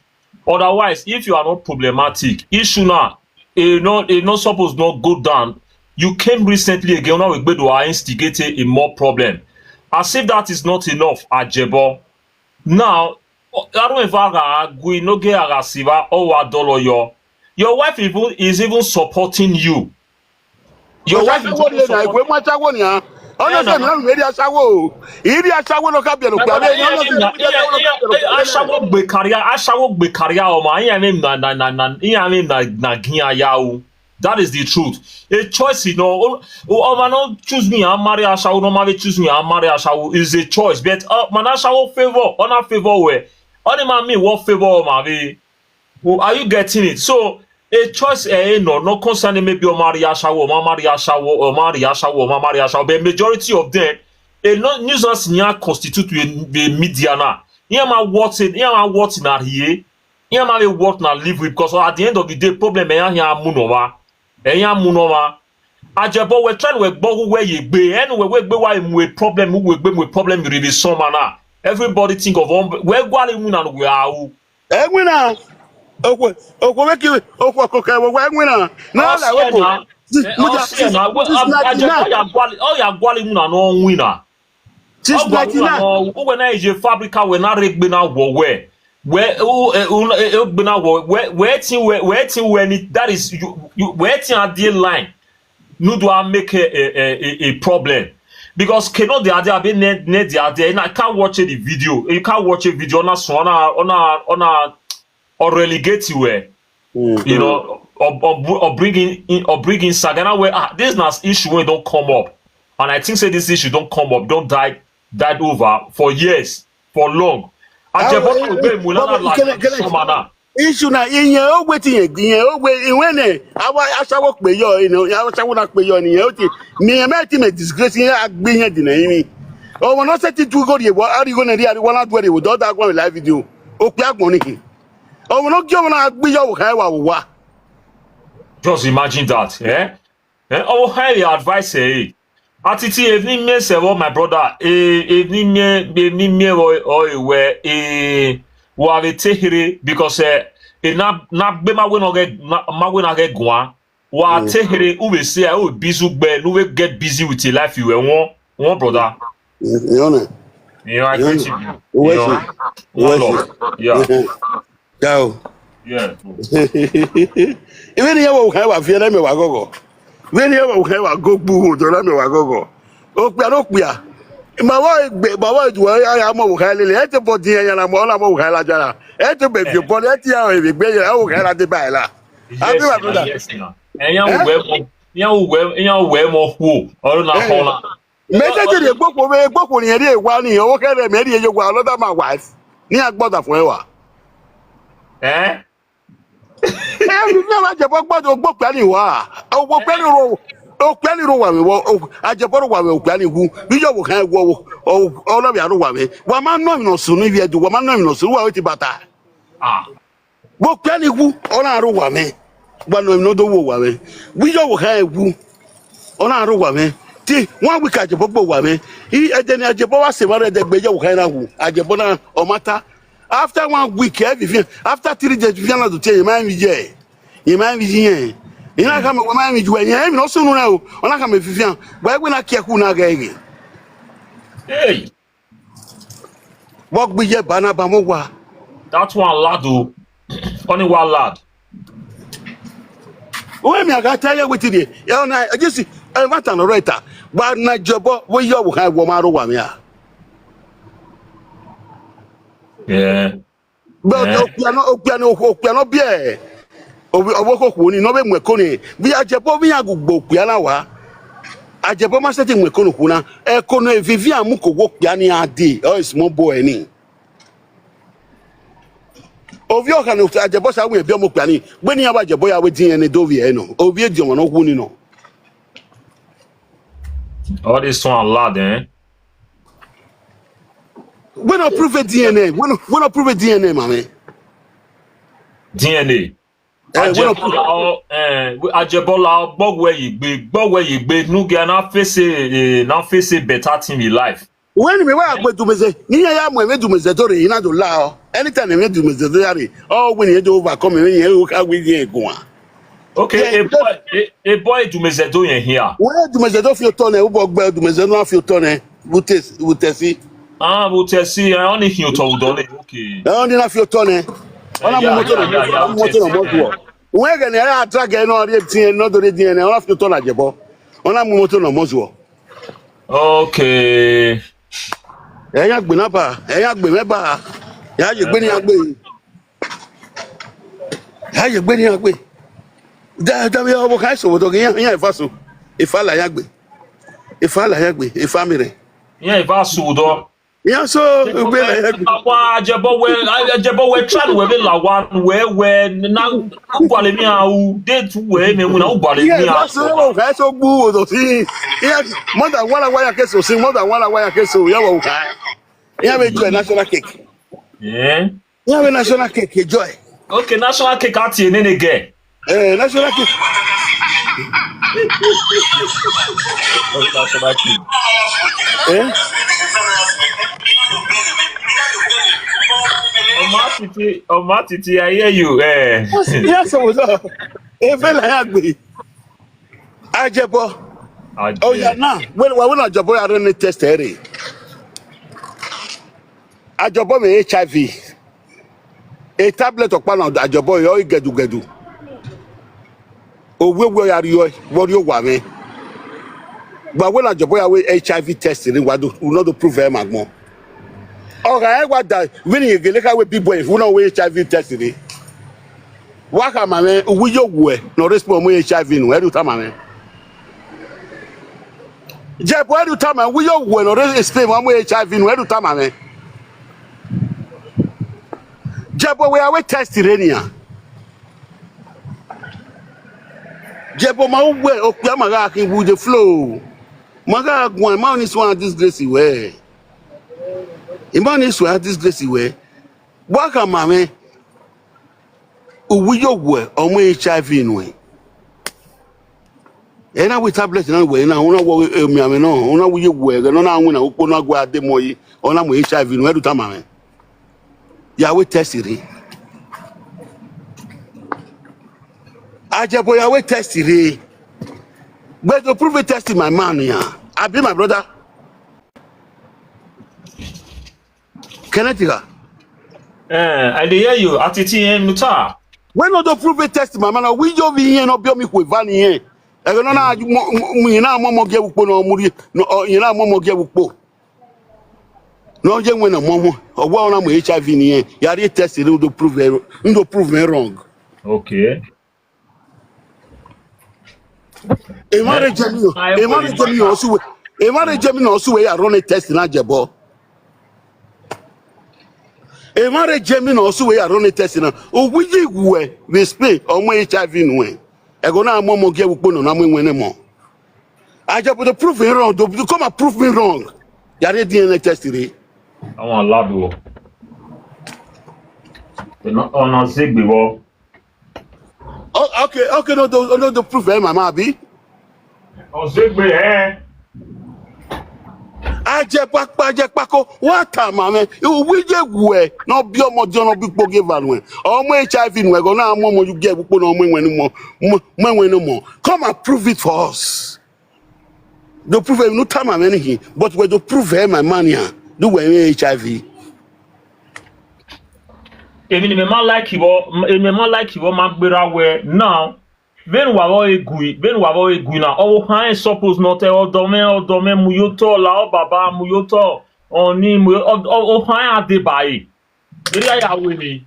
Otherwise, if you are not problematic, issue na, e no, e no suppose not go down. You came recently again, now we go to instigate a more problem. As if that is not enough, Ajebo. Now, I don't ever agree, no get agasiva or wa dolo yo. Your wife even, is even supporting you. Your wife is even supporting Igwe Machawo ni a. Honestly, Yeah, mi na mi ri aṣawo o. Iri aṣawo no ka bi ro gba be. Honestly, mi ri aṣawo no ka bi ro gba be. Aṣawo gbe career, aṣawo gbe career ọmọ. Iyan mi na na na na iyan mi na na gin aya o. That is the truth. A choice, you know. Oh, oh, man, don't choose me. I'm marry aṣawo. No man choose me. I'm marry aṣawo. Is a choice. But uh, man, aṣawo favor, honor favor where. Only man me what favor man be. Well, are you getting it? So a choice, eh, no, no concern maybe o marry aṣawo, o marry aṣawo, o marry aṣawo, o marry aṣawo. But majority of them, a no nuisance nya constitute a, a media na. Here man what it, here man what na here. Here man what na live with, because at the end of the day, problem eh here munoma. Eh here munoma. Ajebo we try we gbọ́ who where you be. Anyway, we be why we problem, who we be we problem you really some na. Everybody think of one we gwale mu na we are. Enwina. Okwe, okwe weki, okwe koke, okwe enwina. Na la we go. Muja, Ọ ya gwali, ọ ya gwali mu na no wina. Since ninety-nine. Ugwe na ije fabrica we na regbe na wo we. We o e o e gbe na wo we we tin we we tin we ni, that is you you we tin at the line. No do I make a a a, a problem. Because cannot the other be ne ne the other. I can't watch the video. You can't watch a video on a on a on a or relegate you where you know or, or, or bring in or bring in Sagana where ah this na issue wey don come up, and I think say this issue don come up, don die died over for years, for long. Ajebona wey mulana like sumana. Issue na iye o wetin ye iye o we iwene awa asawo pe yo ino asawo na pe yo ni o ti ni e me ti me disgrace ye agbe ye di na yin. O mo no se ti tu go ye wo ari go na ri ari wala do re wo do da go live video. O pe agbon ni. O mo no ki o mo na agbe yo wo kai wa wo wa. Just imagine that, eh? Eh? Oh, highly advice, eh? Atiti, evening me se wo my brother, eh, evening me, evening me wo o we, eh, wa ve te here because eh, eh na na be ma we no ge ma we na ge gwa. Wa te here u be say o busy gbe, no we get busy with your life you were one one brother. You know. You know, I greet you. Uwe You know, si. one love. Yeah. Ciao. Yeah. Iwe ni yawo kai wa fi na me wa gogo. Iwe ni yawo kai wa go gbu do na me wa gogo. O pia no pia. Ma wa gbe ma wa ju ya ya mo kai le le e te bo din ya na mo na mo kai la jara. E te be bi bo le ti ya e gbe ya o kai la de ba la. Abi wa brother. Yes, na. Enya uwe mo, enya uwe, enya uwe mo hu. Oro na ho na. Message dey gbogbo wey gbogbo ni eri ewa ni o kere me eri ewa another my wife ni agbada fún ẹ wá. Eh? Ẹ mi fẹ́ wá jẹ̀bọ́ gbọ́dọ̀ gbọ́ pẹ́ ni wá. Ogbó pẹ́ ni ro o pẹ́ ni ro wà mí wọ́ ajẹ̀bọ́ ro wà mí òpẹ́ ni wú bí yóò wò kán wọ́ ọlọ́bì àrò wà mí. Wà á má nọ ìnà sùn níbi ẹ̀dùn wà á má nọ ìnà sùn wà ó ti bàtà. Ah. Gbogbo ẹni wu ọlọ́run wà mí gbanu ẹni tó wò wà mí wíyọ wò ká ẹ wu ọlọ́run wà mí tí wọ́n wí ká àjẹbọ́ gbò wà mí ẹ̀jẹ̀ ni àjẹbọ́ wá sèwọ́n rẹ̀ dẹ́gbẹ́ yẹ wò ká ẹ náà wù àjẹbọ́ náà ọmọ ta after one week ẹ fìfì after three days fìfì náà tó tiẹ̀ yẹ máa ń fi jẹ yẹ máa ń fi yẹn yìí náà ká mi wọ́n máa ń fi ju ẹ̀ yẹn ẹ̀ mi náà sùn nù rẹ̀ o ọ̀nà ká mi fìfì hàn gbà ẹ̀ gbé náà kí ẹ kú náà gẹ̀ ẹ̀ gẹ̀. Hey, Wọ́n gbé yẹ bàánà bá mọ́ wa. That one lad o. Only one lad. Wọ́n mi àga tẹ́lẹ̀ wí ti di ẹ̀ ọ̀nà ẹ̀ jẹ́ sí ẹ̀ má tàn ọ̀rọ̀ ìta wà á na jọ̀bọ́ wọ́n yọ wò ká ẹ̀ wọ́n máa rọ̀ wà mí à. Yeah. But Eh. Opiano Opiano Opiano bie. Obi obo ko ku ni no be mwe ko ni. Bi ajepo bi agu gbo Opiano wa. Ajepo ma se ti mwe ko no ku na. E ko no e vivi amu ko wo Opiano ade. O small boy ni. Ovi o kan ajepo sa wi bi omo Opiano. Gbe ni aba ajepo ya we D N A do vi e no. Ovi e di omo no ku ni no. All this one lad, eh? We no prove D N A. We no we no prove D N A, mami. D N A. Eh, we no prove. Ajebola o, eh, we- Ajebola o, gbogbo yigbe, gbogbo yigbe, nuge na face, eh, na face better thing in life. When me wa gbe dumeze, ni ya ya mo me dumeze to re ina do la o. Anytime me dumeze to ya re. Oh, when you do overcome, when you ka we ye go. Okay, Yeah, a boy, a, a boy do me zedo yen here. When dumeze to fi to ne, u bo gbe dumeze no fi to ne. Wute wute si. Ah, but I see, I only hear to done. Okay. E o ni na fi to ne. Ona Yeah, mo moto yeah, yeah, yeah, na mo moto na mo yeah. wo. Wọ́n gẹ̀ ní ẹ̀rọ àdúrà gẹ̀ náà rí etí ẹ̀ náà dórí díẹ̀ náà wọ́n fi tọ́ làjẹ̀bọ́ wọ́n náà mú mọ́tò náà mọ́sù ọ́. Okay. Ẹ yá gbé náà bá, ẹ yá gbé mẹ́bà, ẹ yá yẹ gbé ní agbé. Ẹ yá yẹ gbé ní agbé. Dáadáa bí ọmọ ká sọ̀rọ̀ tó kí yẹn yẹn ìfà so. Ìfà là yá gbé. Ìfà là yá gbé. Ìfà mi rẹ̀. Ihe ife asụ ụdọ. Yẹn so ìgbé là yá gbé. Akwa ajebọ wee ajebọ wee try wee be lawa wee wee na ụgbọala mi ahụ date wee me nwụ na ụgbọala Yẹn mi ìfà ahụ. so ọmọ ká so gbú òdò sí. Yẹn mọ́tà wàlà wáyà késo sí mọ́tà wàlà wáyà késo yẹn wọ̀ ká. Yẹn bẹ jọ ẹ̀ national cake. Eh? Yẹn bẹ national cake jọ ẹ̀. Okay, national cake ati enene ge. Eh, national cake. National cake. Eh? Ọmọ atiti, ọmọ atiti, I hear you. Eh. Yes, what's up? Efe là yá gbé. Ajebọ. Oh yeah, now. Well, well, when Ajebọ, I don't need test eri. Ajebọ me H I V. A tablet of pan Ajebọ yo igedu gedu. Owe we are yo, what you want me? But when Ajebọ ya we H I V test ni wa do, we no do prove him agmo. Ọ̀gá ẹ wá dà, wíní yege lé káwé big boy, wúná wé H I V test ni. Wá kà mà mẹ́, wí yóò wù ẹ̀, nà respond mú H I V nù, ẹ̀rù tá mà mẹ́. Jẹ̀bù ẹ̀rù tá mà, wí yóò wù ẹ̀, nà respond mú H I V nù, ẹ̀rù tá mà mẹ́. Jẹ̀bù wẹ̀ awé test rẹ̀ nìyà. Jẹ̀bù ma wẹ̀, òkú àmàgà kí n wù the flow. Màgà gùn, ẹ̀ máa ní sùn à disgrace wẹ̀. Ẹ̀ máa ní sùn à disgrace wẹ̀. Wá kà mà mẹ́. Òwú yóò wẹ̀, ọmọ H I V nù ẹ̀. Ẹ náà wí tablet náà wẹ̀ náà, wọn náà wọ èmi àmì náà, wọn náà wí yóò wẹ̀, ẹ̀ náà wí náà, ó pọ́n náà gbọ́ adé mọ́ yìí, wọn náà mú H I V nù, ẹ̀rù tá mà mẹ́. Yàwé test rí. Ajẹ̀bọ̀ yàwé test rí. But to prove a test, my man, yeah. I be my brother. Kenneth, yeah. Eh, I dey hear you. Atiti en muta. When no to prove a test, my man, we yo vi yen no bi mi kwe van yen. E no na mu yen na mo mo ge wupo no mu ri no yen na mo mo ge wupo. No je nwe na mo mo. Owo na mo H I V ni yen. Ya ri test ni do prove e- do prove me wrong. Okay. E ma re je mi o. E ma re je mi o suwe. E ma re je mi no suwe ya run a test na jebo. E ma re je mi no suwe ya run a test na. O wi ji wu e we Spain o mo H I V nu e. E go na mo mo ge wupo no na mo enwe ne mo. I just put the prove me wrong. Do do come and prove me wrong. Ya re D N A test re. Àwọn aládùúgbò. Ọ̀nà ṣègbè wọ. Oh, okay, okay, no, no, no, no prove eh, mama, abi. Ọ̀ṣègbè ẹ̀. Ajẹpapa ajẹpako wọ́n tà mà mẹ́ ìwé jẹ́ wù ẹ̀ náà bí ọmọ jẹ́ ọ̀nà bí kpókè bá nù ẹ̀ ọmọ H I V nù ẹ̀ kọ́ náà mọ́ ọmọ yóò jẹ́ púpọ̀ náà ọmọ ìwẹ̀ ni mọ́ ọmọ ìwẹ̀ ni mọ́. Come and prove it for us. Do prove ẹ̀ nù tà mà mẹ́ nìyí but wẹ̀ do prove ẹ̀ my man yà do wẹ̀ ẹ̀ H I V. Èmi ni mi máa like ìwọ, èmi máa like ìwọ máa gbéra wẹ now. Bẹ́ẹ̀ni wà wọ́n egùn yìí, bẹ́ẹ̀ni wà wọ́n egùn náà. Ọwọ́ kan ẹ̀ suppose náà tẹ ọ̀dọ̀ mẹ́, ọ̀dọ̀ mẹ́ mu yóò tọ̀ la ọ̀ bàbá mu yóò tọ̀ ọ̀ní mu yóò ọ̀ ọ̀ kan ẹ̀ àdé báyìí. Eré àyàwó ni.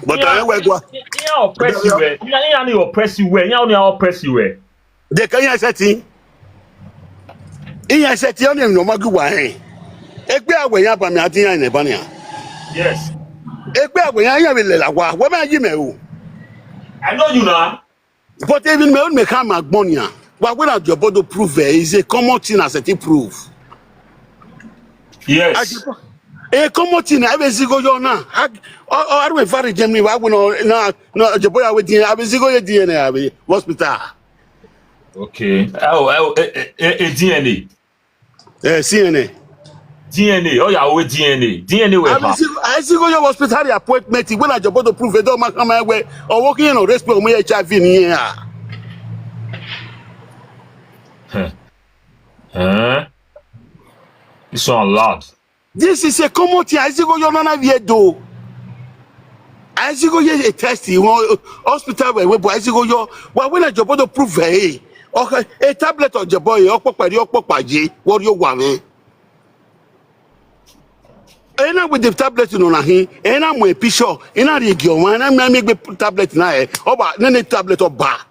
But I wẹ̀ gwa. Ìyá oppress you ẹ̀, ìyá ìyá ni oppress you ẹ̀, ìyá ni oppress you ẹ̀. De ka ìyá ṣe ti ìyá ṣe ti ọ̀nà ìyọ̀mọ́ gí wà ẹ̀. Ẹgbẹ́ àwẹ̀ yẹn abàmì àti ìyá ìnẹ̀ bá nìyà. Yes. Ẹgbẹ́ àwẹ̀ yẹn ayé mi lẹ̀ là wá wọ́n máa yí mẹ́ o. I know you na. But even me own me come agbon ya. But when I do prove it, it's a common thing as a thing prove. Yes. A common thing I be zigo yo na. I I don't very Germany. I will no na no Japan I will D N A. I be zigo your D N A. I be hospital. Okay. Oh, oh, eh, eh, eh, eh, D N A. Eh, C N A. D N A. Oh yeah, we D N A. D N A we I be ha. zigo I zigo your hospital appointment. When I do prove it, don't make my way. Or working on respect me H I V in here. Huh? Huh? This one loud. This is a common thing. I see go your nana here though. I see go here a test. You want hospital where we I see go your. Well, when I jump to prove it, Okay, a tablet of Jebo, okpokpari, okpokpaji, what you want, eh? Ena with the tablet, you know, na him. Ena mo picture. Ena the girl, man. Ena make the tablet na, eh. Oba, nene tablet oba.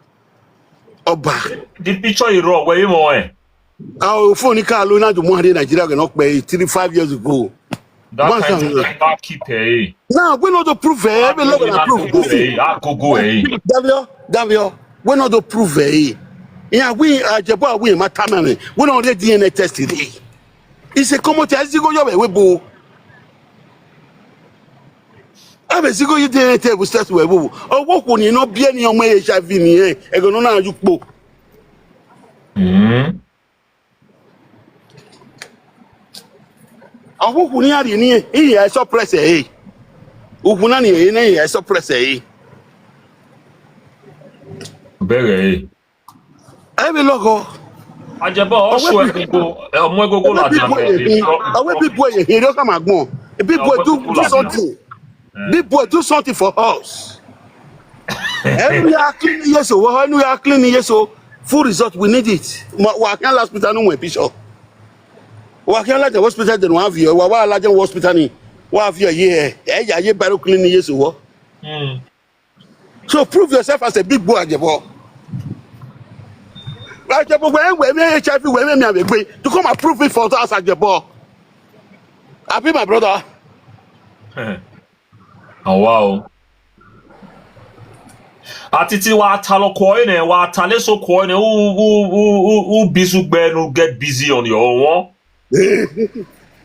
Oba. The picture you raw, where you more, eh? Our phone ka lo na do mo hande Nigeria go not pay three, five years ago. That Man, kind some- of back keep, eh? Now, we not to prove, eh. We not gonna prove. Eh, I go go, eh. Davio, Davio, we not to prove, eh. Yeah, we, uh, Jebo, we, my time, we not the D N A test today. It's a common test. You go your way, we go. Abe zigo yi D N A test we bu. Owo ko ni no bi eni omo H I V ni e. E go no na yu po. Mm. Owo ko ni ari ni e. Iya suppress e. Ukwu na ni e na iya suppress e. Bẹ̀rẹ̀, eh. Ebe logo. Ajebo, ọsọ egungun, eh, ọmọ egungun la Big boy, jẹ. awe big boy, he don't come agbon. Big boy, do do something. Big boy, do something for us. Enu ya clean, yes, oh, enu ya clean, yes, oh. Full result, we need it. Wa kan last hospital no we picture. Wa kan last hospital dem wa fi, wa wa last hospital ni. Wa fi ye. E ya ye baro clean, yes, oh. Mm. So prove yourself as a big boy, Ajebo. Ajebo, when we me H I V, when me me to come and prove it for us, Ajebo. Abi, my brother. Àwa o. Àti tí wàá ta lọ kọ ẹ nẹ, wàá ta léso kọ ẹ nẹ, who, who, who, who, who busy gbẹnu get busy on your own. Eh,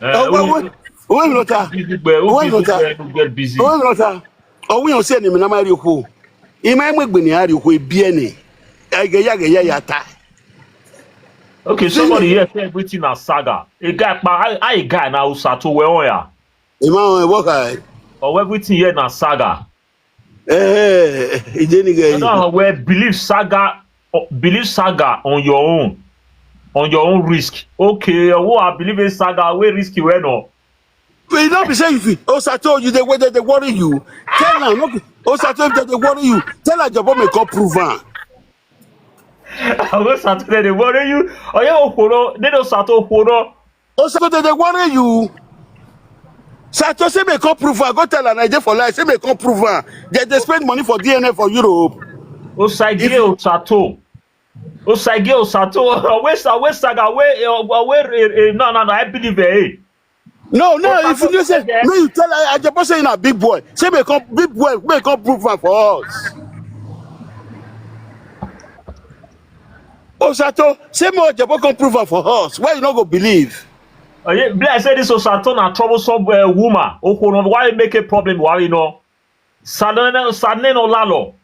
Oh, wait, who wait, wait, Lota. busy gbẹ, who Wait, busy Lota. gbẹnu get busy. Wait, Lota. Oh, we don't say any na my roko. Ima emwe gbe ni ari ko ebi ene. Ege ya ge ya ya ta. Okay, somebody here say everything na saga. A guy, pa, I, I guy na Osato we on ya. Ima on work I. Or everything here na saga. Eh, ije ni You ge. know, we believe saga, uh, believe saga on your own, on your own risk. Okay, oh, I believe in saga. We risk you, we no. But you don't be saying if you, Osato, you they whether they worry you. Tell am, no. Osato, if they worry you, tell Ajebo me come prove am. Àwọn Sato dey worry you. Ọyẹ́ òpòrọ̀, nínú Sato òpòrọ̀. Osato, they, they worry you. Sato say me come prove am. Go tell am I dey for life. Say me come prove am. They, they spend money for D N A for Europe. Osage Osato. Osage Osato. Always, always saga. Away, away. No, no, no. I believe it. No, no, if you Osato say, dey there. No, you tell I, Ajebo say na big boy. Say me come, big boy, me come prove am for us. Osato, say me Ajebo come prove am for us. Why you no go believe? Uh, yeah, be like say this Osato na troublesome uh, woman. Okono, why you make a problem? Why you know? Sadene, Sadene no lalo.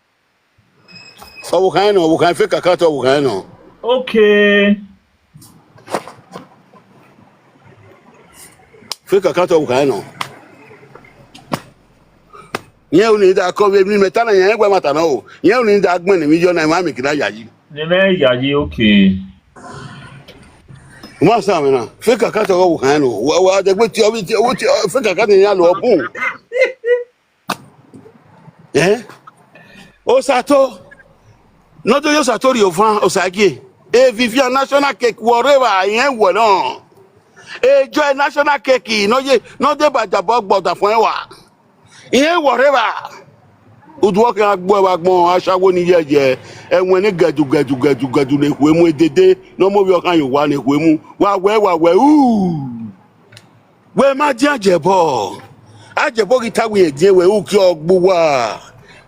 Owo kan no, owo kan fake account, owo kan no. Okay. Fake account, owo kan no. Yen o ni da ko be mi meta na yen gbe mata na o. Yen o ni da gbon ni mi yo na ma mi kina yayi. Nene yayi, okay. Mo sa mi na. Fake account, owo kan no. Wa wa de gbe ti o bi ti o ti fake account ni ya lo bun. Eh? Osato. No do Osato ri ofan Osage. E Vivian national cake whatever yen wo no. E joy national cake no ye no de ba jabo gboda fun e wa. Yen whatever. Uduo kan agbo e wa gbon asawo ni ye je. E won ni gedu gedu gedu gedu le ku emu edede. No mo bi okan yo wa ni ku emu. Wa we wa we. Ooh. We ma di Ajebo. Ajebo ki ta wi e die we u ki ogbu wa.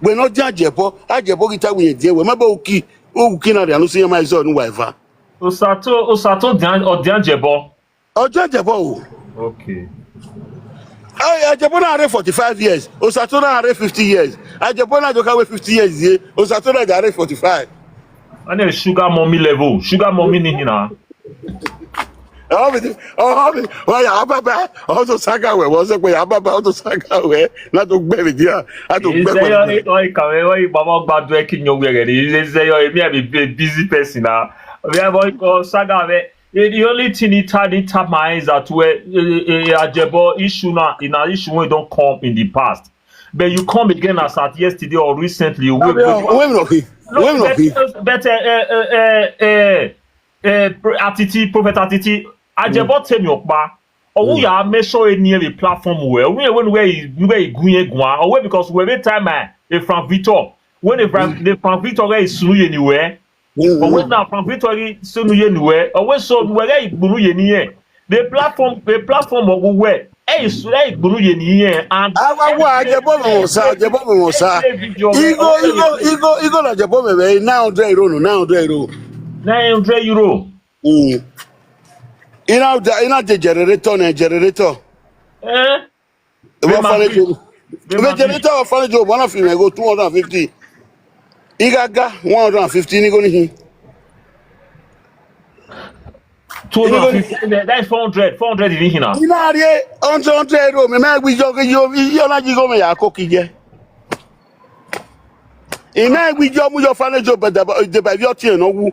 We no di Ajebo. Ajebo ki ta wi e die we ma ba u ki u ki na ri anu si ma izo nu wa eva. Osato, Osato Dian, or Dianjebo. Ojo Ajebo o. Okay. Ay, Ajebo na are forty-five years. Osato na are fifty years. Ajebo na joka we fifty years ye. Osato na are forty-five. And a sugar mommy level. Sugar mommy ni hina. Ọmọ mi, ọmọ mi, wọ́n yà á bàbá, ọmọ tó sága wẹ̀, wọ́n sọ pé yà á bàbá, ọmọ tó sága wẹ̀, láti gbẹ̀rẹ̀ díẹ̀, láti gbẹ̀rẹ̀ Ìṣẹ́yọ́ díẹ̀. ìkọ́ ìkàwé wọ́n yìí bàbá gba dúró kí yan wẹ̀rẹ̀ ní ìṣẹ́yọ́ èmi àbí bíi busy person na. Bí a bọ́ ikọ̀ saga rẹ̀, eh, the only thing he turned, he turned my eyes at where uh, uh, Ajebo issue now, in an issue wey don come in the past. But you come again as at yesterday or recently. Wait, wait, Wait, wait, wait. No, When but, okay. But uh, uh, uh, uh, uh, Pro- Atiti, Prophet Atiti, Ajebo Temi Okpa. Owu ya make sure any every platform where we when where he where he gunye gwa or where because every time I the Frank Victor when the Frank the Frank Victor where is sunu anywhere or when na Frank Victor is sunu anywhere or when so where he gburu ye niye the platform the platform of where hey is hey gburu ye niye and Awa wa Ajebo mo sa, Ajebo mo sa. Igo igo igo igo na Ajebo me be nine hundred euro no, nine hundred euro. Nine hundred euro. Mm. Ina da ina the generator na generator. Eh? The orphanage home. The generator orphanage home, one of them go two hundred and fifty. Igaga, one hundred and fifty, ni go ni. Two hundred fifty. That is four hundred. Four hundred in here now. Ina re, hundred, hundred euro, me me we yo yo yo na jigo me ya ko kije. Ina we yo mu yo orphanage home, but the, the, the, your thing, no wu.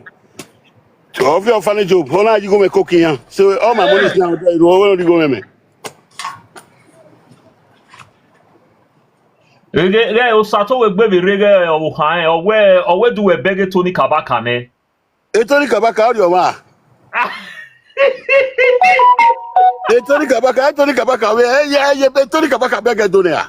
Of your orphanage home, ona jigo me ko kiyan. So all my money is now, hundred euro, we no jigo me. Rege, rege, osato we gbe rege o han o we o we du we bege Tony Kabaka ne. E Tony Kabaka o yo ma. E Tony Kabaka, e Tony Kabaka we e ye e ye be Tony Kabaka bege do ne a.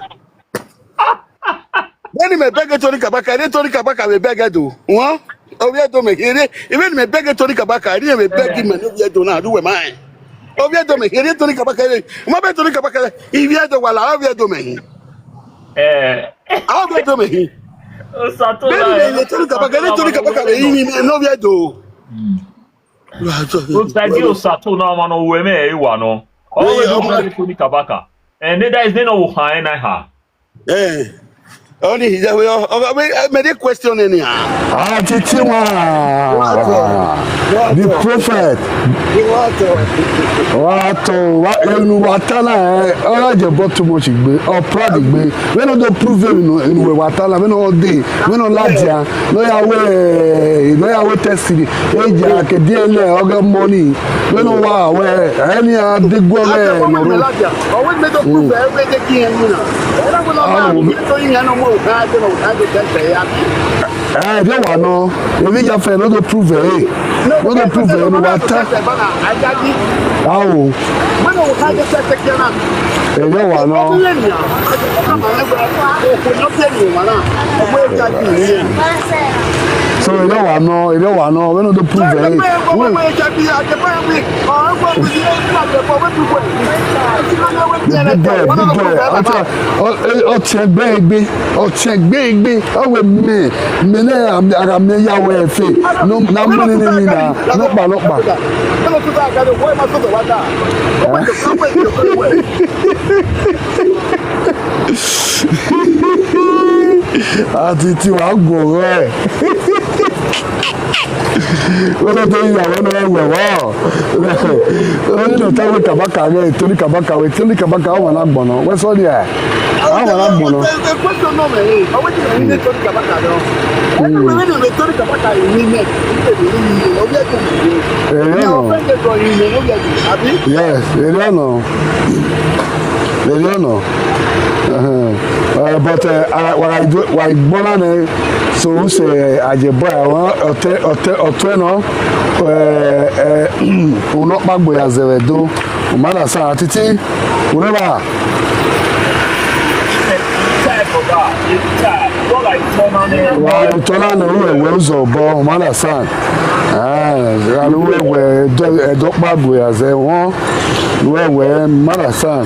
When me bege Tony Kabaka, e Tony Kabaka we bege do. Won? O we do me here. Even me bege Tony Kabaka, e me bege me no we do na do we mai. O we do me here Tony Kabaka. Ma be Tony Kabaka. I we do wala o we do me. Eh. A o we do me. Osato Bẹ́ẹ̀ni lè lè Tony Kabaka lè Tony Kabaka lè yí ni mi ẹ̀ náà bí ẹ̀ dò. O tagi Osato na ma no we me e wa no. O we Yeah, do ọmọ- bege Tony Kabaka. And that is no wo han na ha. Ẹ̀ ọ́ ní ìjà wíyọ́ ọ̀gá mi ẹ̀ mẹ́rin question ẹ̀ ni à. Atiti wa, the prophet. Wa to wa enu wa tala eh. Ora je bo too much gbe. O proud gbe. We no do prove him no enu we wa tala. We no dey. We no ladia. No ya we. No ya we test it. Eja ke D N A oga money. We no wa we. Any a dey go we no ro. Always make up proof for everything kí ẹ̀ mú náà. Ẹ náà kó lọ́ọ́ máa mú mi tó yín yẹn náà mọ̀ òkà á dé mọ̀ òkà á dé tẹ̀sẹ̀ yá. Eh, they wa no. If you just fail, no dey prove it. No dey prove it. No wa ta. Awo. Eh, they wa no. So they wa no. They wa no. We no dey prove it. We Big boy, big boy. Ọtí ẹgbẹ́ ẹgbẹ́, ọtí ẹgbẹ́ ẹgbẹ́, ọwọ́ mi, mi náà ara mi yà wọ ẹ̀fẹ̀, na mi ní ní nà, lọ́pàá lọ́pàá. Atiti wa gùn rẹ̀. Wọ́n tó yà wọ́n náà wẹ̀ wọ́n. Wọ́n ní Tony Kabaka rẹ̀, Tony Kabaka rẹ̀, Tony Kabaka ọmọ náà gbọ̀nà. Wọ́n sọ ní ẹ̀. Ọmọ náà gbọ̀nà. Ẹ̀rọ nà. Yes, ẹ̀rọ nà. Ẹ̀rọ nà. Uh, but uh, uh, wa igbona ne so se ajebo awon ote ote ote no eh eh uno pagbo ya zere do umara sa titi ureba wa itona no we we uzo bo umara sa ah anu we we do do pagbo ya ze won we we umara sa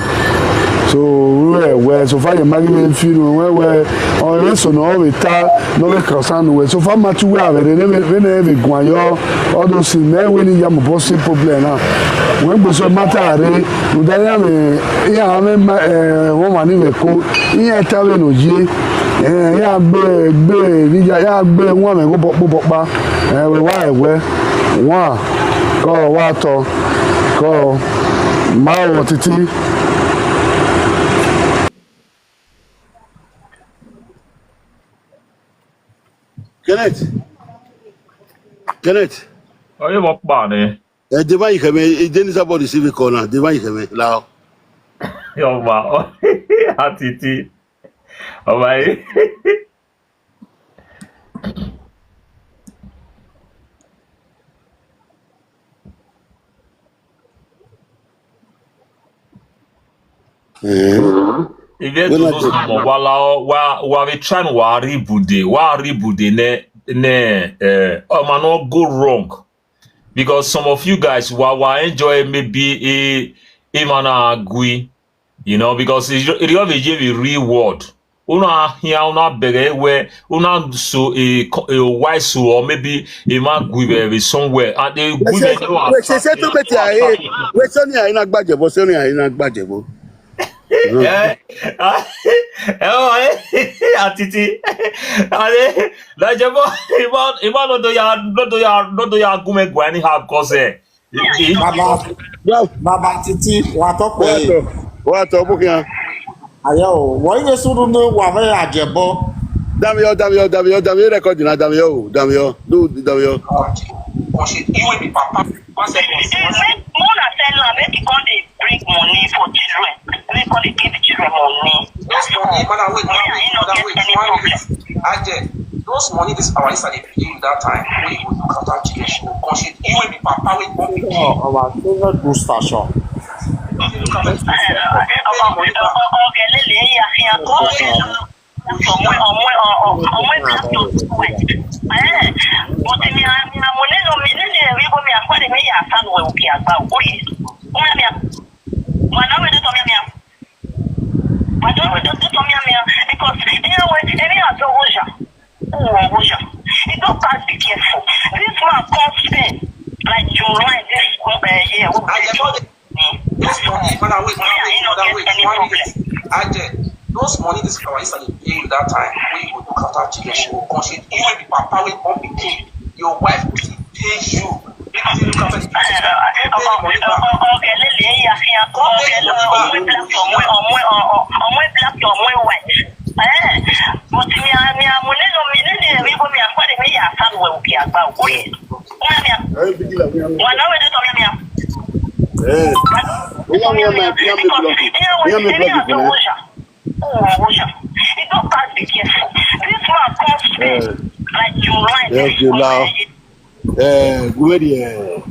so we we so fa ye mari me fi no we we o re so no we ta no we cross anu we so fa ma tu we ave re ne we ne we gwan yo all those things na we ni ya mo boss problem na we gbo so matter re u da ya me ya me ma eh won ma ni we ko iya ta we no ye eh ya gbe gbe ni ya ya gbe won me go popo popa eh we wa we won ko wa to ko ma wo titi Kenneth. Kenneth. Oye mo pa ni. Eh, divine keme, eh, Dennis about the civic corner. Divine keme, lao. Yo ma. Atiti. O ba yi. If you to know some wala wa wa we try no wa ribude wa ribude ne ne eh o ma no go wrong, because some of you guys wa wa enjoy maybe a a man agui, you know, because it's it of a year reward. Una here una bere we una so a wise so or maybe a man gui be somewhere and the gui be no. Wait, say say to me, I wait, Sonia, I not gbajebo, Sonia, I not gbajebo. Eh, eh, oh, eh, Atiti. Ale, la jebo, ibo ibo no do ya no do ya no do ya gume gwa anyhow cause eh. Baba, Baba Titi, wa to pe. Wa to bukia. Ayo, wo ye suru no wa ve ajebo. Damio, Damio, Damio, Damio, record na Damio, Damio, do Damio. Iwe mi papa. One second. Make una tell am make e come dey bring money for children. Make e come dey give children money. That's all. Madam, wait, madam, wait, madam, wait. One minute. Aje, those money this our sister dey pay you that time wey you go look after children, she go come shit. You wey be papa wey born pikin. Our favorite booster shop. You dey look after children. Ọmọ ọmọ ọmọ ọmọ ọmọ ọmọ black to school. Eh, but mi a mi a mo le no mi le le ri bo mi a kwade mi ya san we uki agba. Oye. Mwana mi a. Mwana mi de to mi a mi a. Mwana mi de to mi a mi a. Because you know what? Any of the Roja. Who Roja? You don't pass be careful. This man come spend like July this uh, year. This money, madam, wait, madam, wait, madam, wait, one minute. Aje, those money this our sister dey pay you that time wey you go look after children, she go come shit. You wey be papa wey born pikin, your wife go still pay you. Make you look after the pikin. Pay the money back. Eh, we are we are my we are me block. We are me block. This man come spend like July. Yes, you now. Eh, where the